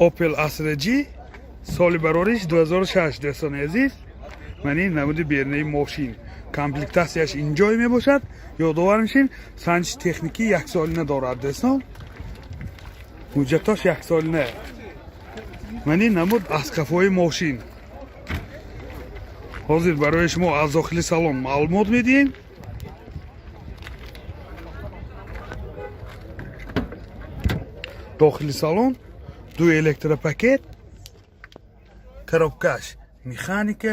Opel Astra G, соли барориш 2006. Дӯстони азиз, ман ин намуди берунаи мошин, комплектатсияш инҷое мебошад. Ёдовар мешем, санҷиши техникӣ яксолина дорад, дӯстон, ҳуҷҷатош яксолина. Ман ин намуд аз қафои мошин. Ҳозир барои шумо аз дохили салон маълумот медиҳем. Дохили салон ду электропакет, коробкаш механика,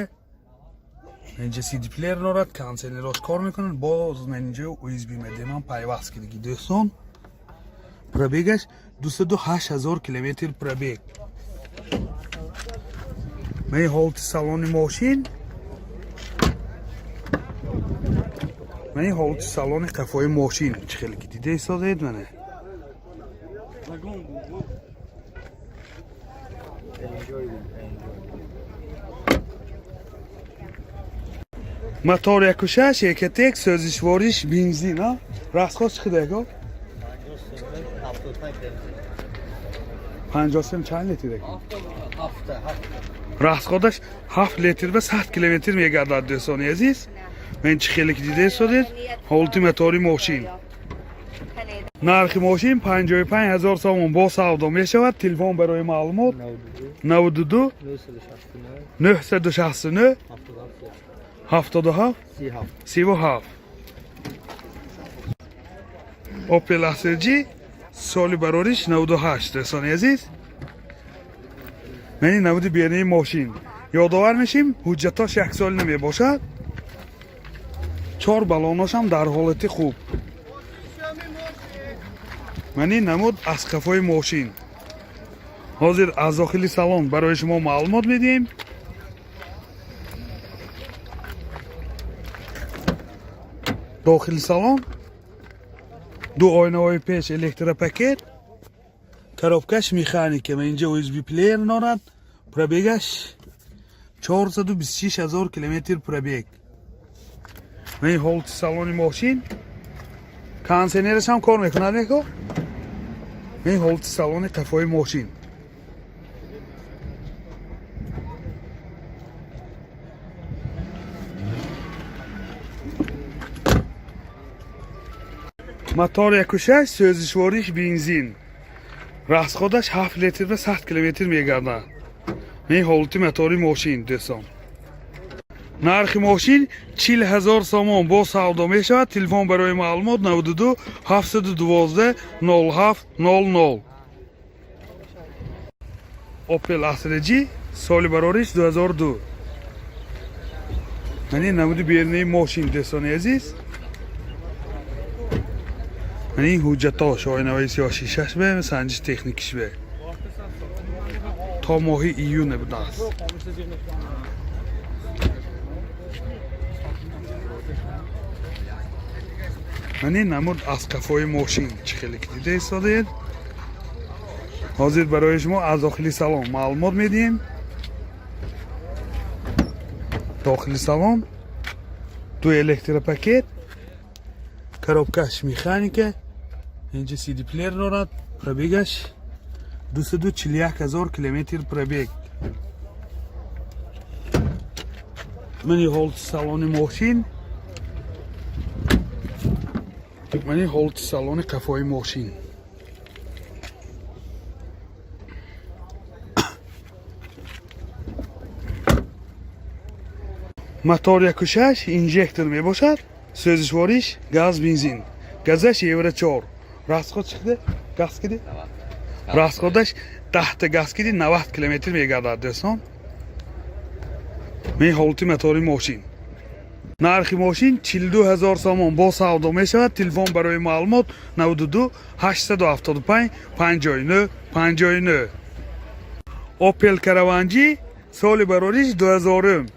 инҷа CD плеер дорад, кондиционерош кор мекунад, боз ман инҷа USB медемам пайваст кидаги, дӯстон. Пробегаш 208 000 километр пробег. Ман ҳолати салони мошин, ман ҳолати салони қафои мошин, чӣ хеле ки дида истодед, мана. Enjoy, enjoy. Мотор 1.6 Ecotec, сӯзишвориш бензин, а расход чӣ қадар, ако? 75 бензин. 53 чанд литр, ако? Ҳафта, ҳафта. Расходаш 7 литр ба 100 километр мегардад. Дӯстони азиз, ман чӣ хеле ки дида истодед, ҳолати мотори мошин. Нархи мошин 55 ҳазор сомон, бо савдо мешавад. Телефон барои маълумот: 92 969 969 77 77 37. 37. Opel Astra G, соли барориш 98. Дӯстони азиз, ман ин намуди берунаи мошин. Ёдовар мешим, ҳуҷҷатош яксолина мебошад, чор баллоношам дар ҳолати хуб. Ман ин намуд аз қафои мошин. Ҳозир аз дохили салон барои шумо маълумот медиҳем. Дохили салон ду ойнаҳои пеш электропакет, коробкаш механика, ва инҷа USB плеер дорад. Пробегаш 426 ҳазор километр пробег. Ва ин ҳолати салони мошин, кондиционераш ҳам кор мекунад, неко. Ин ҳолати салони қафои мошин. Мотор 1.6, сӯзишвориш бензин, расходаш 7 литр ба 100 километр мегардад. Ин ҳолати мотори мошин, дӯстон. Нархи мошин 40 ҳазор сомон, бо савдо мешавад. Телефон барои маълумот: 92 712 07 00. Opel Astra G, соли барориш 2002. Ман ин намуди берунаи мошин, дӯстони азиз. Ман ин ҳуҷҷатош, оинаҳои сиёҳ, шишаш бе, санҷиш техникиш бе, то моҳи июне будааст. Ман ин намуд аз қафои мошин, чӣ хеле ки дида истодаед. Ҳозир барои шумо аз дохили салон маълумот медиҳем. Дохили салон ду электропакет, коробкаш механика, инҷа CD плеер дорад. Пробегаш 241 ҳазор километр пробег. Мани ҳолати салони мошин, мани ҳолати салони қафои мошин. Мотор 1.6 инжектор мебошад, сӯзишвориш газ бензин, газаш евро 4. Расход чиқди, газ киди, расходаш 10-та газ киди, 90 километр мегардад, дӯстон. Ин ҳолати мотори мошин. Нархи мошин 42 ҳазор сомон, бо савдо мешавад. Телефон барои маълумот: 92 875 59 59. Opel Caravan G, соли барориш 2000.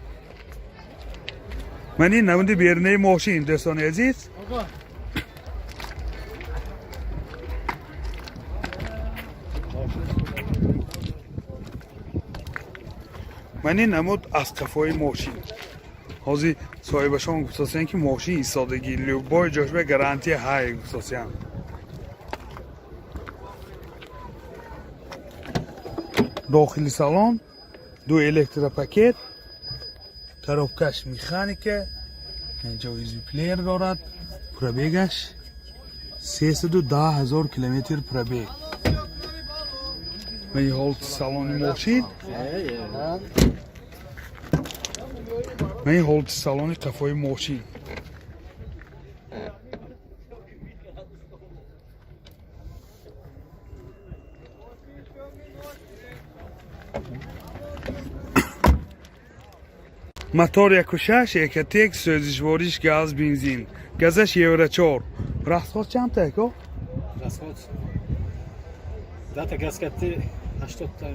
Ман ин намуди берунаи мошин, дӯстони азиз. Оға. Ман ин намуд аз қафои мошин. Ҳозир соҳибашон гуфтасиян, ки мошин истодагӣ, любой ҷош бе гарантия ҳай, гуфтасиян. Дохили салон ду электропакет, коробкаш механика, инҷо USB плеер дорад. Пробегаш 310 000 километр пробег. Ва ин ҳолати салони мошин ва ин ҳолати салони қафои мошин. Мотор 1,6 Ecotec, сӯзишвориш газ, бензин, газаш евро 4. Расход чандта, ако? Расход. Дата газкати 80 та.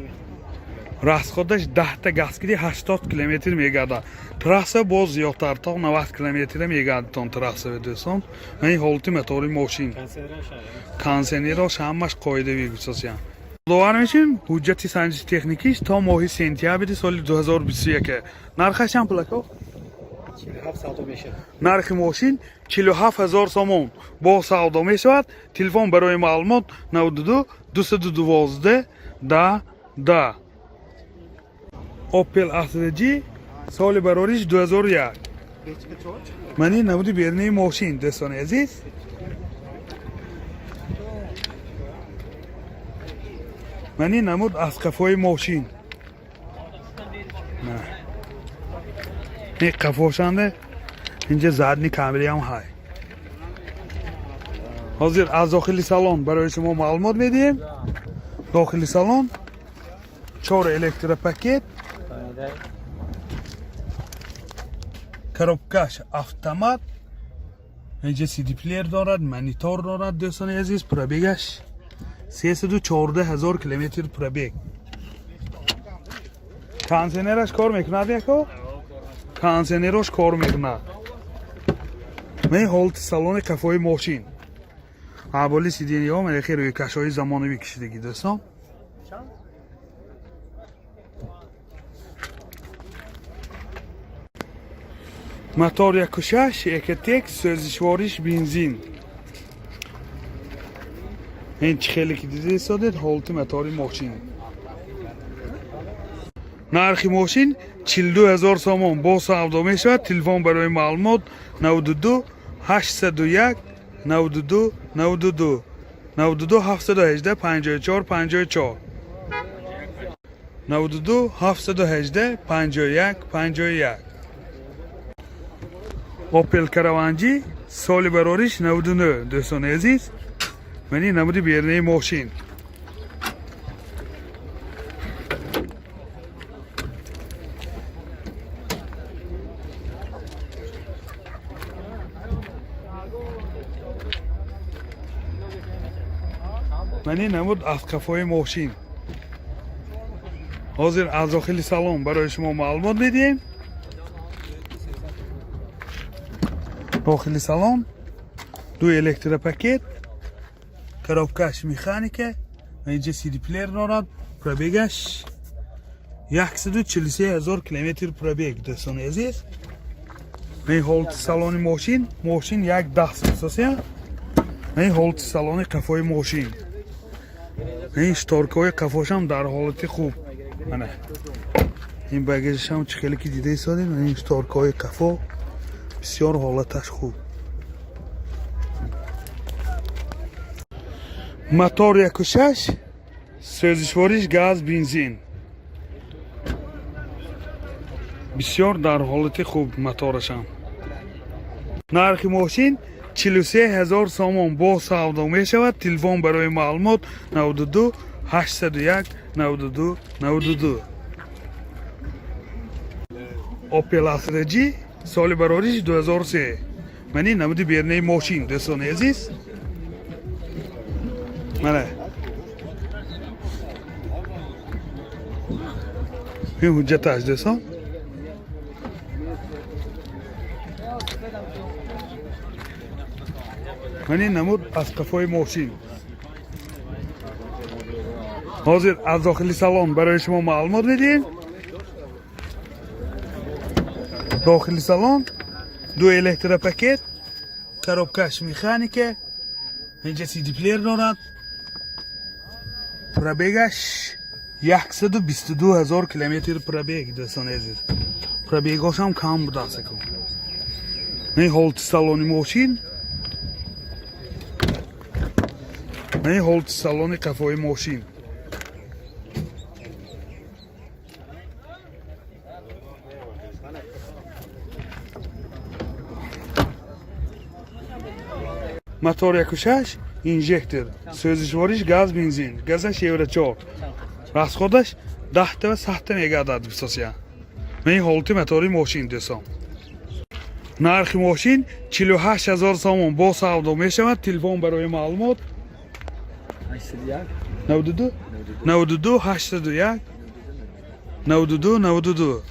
Расходаш 10-та газ киди, 80 километр мегардад. Трасса боз зиёдтар, то 90 километра мегардад трасса, дӯстон. Ин ҳолати мотори мошин. Кондиционерош ҳамаш қоидавӣ гусосиян. Ёдовар мешем, ҳуҷҷати санҷиши техникиш то моҳи сентябри соли 2021. Нархаш чанд пул, ако? 47 савдо мешавад. Нархи мошин 47 ҳазор сомон, бо савдо мешавад. Телефон барои маълумот 92 212 10 10. Opel Astra G, соли барориш 2001. Мани намуди берунаи мошин, дӯстони азиз. Мани намуд аз қафои мошин. Не қафошанда инҷа задний камераам ҳай. Ҳозир аз дохили салон барои шумо маълумот медиҳем. Дохили салон чор электропакет, коробкаш автомат, инҷа CD плеер дорад, монитор дорад, дӯстони азиз. Пробегаш 314 ҳазор километр пробег. Кондиционераш кор мекунад, яко? Кондиционерош кор мекунад. Мен ҳолати салони қафои мошин. Аболи сиденьяҳо мана рӯйкашҳои замонавӣ кишидагӣ, дӯстон. Мотор 1,6 Ecotec, сӯзишвориш бензин. Ин чӣ хеле ки дида истодед, ҳолати мотори мошин. Нархи мошин 42 ҳазор сомон, бо савдо мешавад. Телефон барои маълумот 92 801 92 92, 92 718 54 54, 92 718 51 51. Opel Caravan G, соли барориш 99, дӯстони азиз. Мани намуди берунаи мошин. Мани намуд аз қафои мошин. Ҳозир аз дохили салон барои шумо маълумот медиҳем. Дохили салон ду электропакет, коробкаш механика, инҷа CD плеер дорад. Пробегаш 143 ҳазор километр пробег, дӯстони азиз. Ин ҳолати салони мошин. Мошин як даст асосия. Ин ҳолати салони қафои мошин. Ин шторкаҳои қафошам дар ҳолати хуб. Мана ин багажашам чӣ хеле ки дида истодем, ин шторкаҳои қафо бисёр ҳолаташ хуб. Мотор 1,6, сӯзишвориш газ, бензин. Бисёр дар ҳолати хуб моторашам. Нархи мошин 43 ҳазор сомон, бо савдо мешавад. Телефон барои маълумот 92 801 92 92. Opel Astra G, соли барориш 2003. Мани намуди берунаи мошин, дӯстони азиз. Мана ин ҳуҷҷаташ, дӯстон. Мани намуд аз қафои мошин. Ҳозир аз дохили салон барои шумо маълумот медиҳем. Дохили салон ду электропакет, коробкаш механика, инҷа CD плеер дорад. Пробегаш 122 ҳазор километр пробег, дӯстони азиз. Пробегошам кам будааст аку. Ин ҳолати салони мошин. Ин ҳолати салони қафои мошин. Мотор 1,6 инжектор. Сӯзишвориш газ, бензин. Газаш евро 4. Расходаш 10 ва 100 мегардад, бисосия. Ин ҳолати мотори мошин, дӯстон. Нархи мошин 48 ҳазор сомон, бо савдо мешавад. Телефон барои маълумот: 92 92 801 92 92.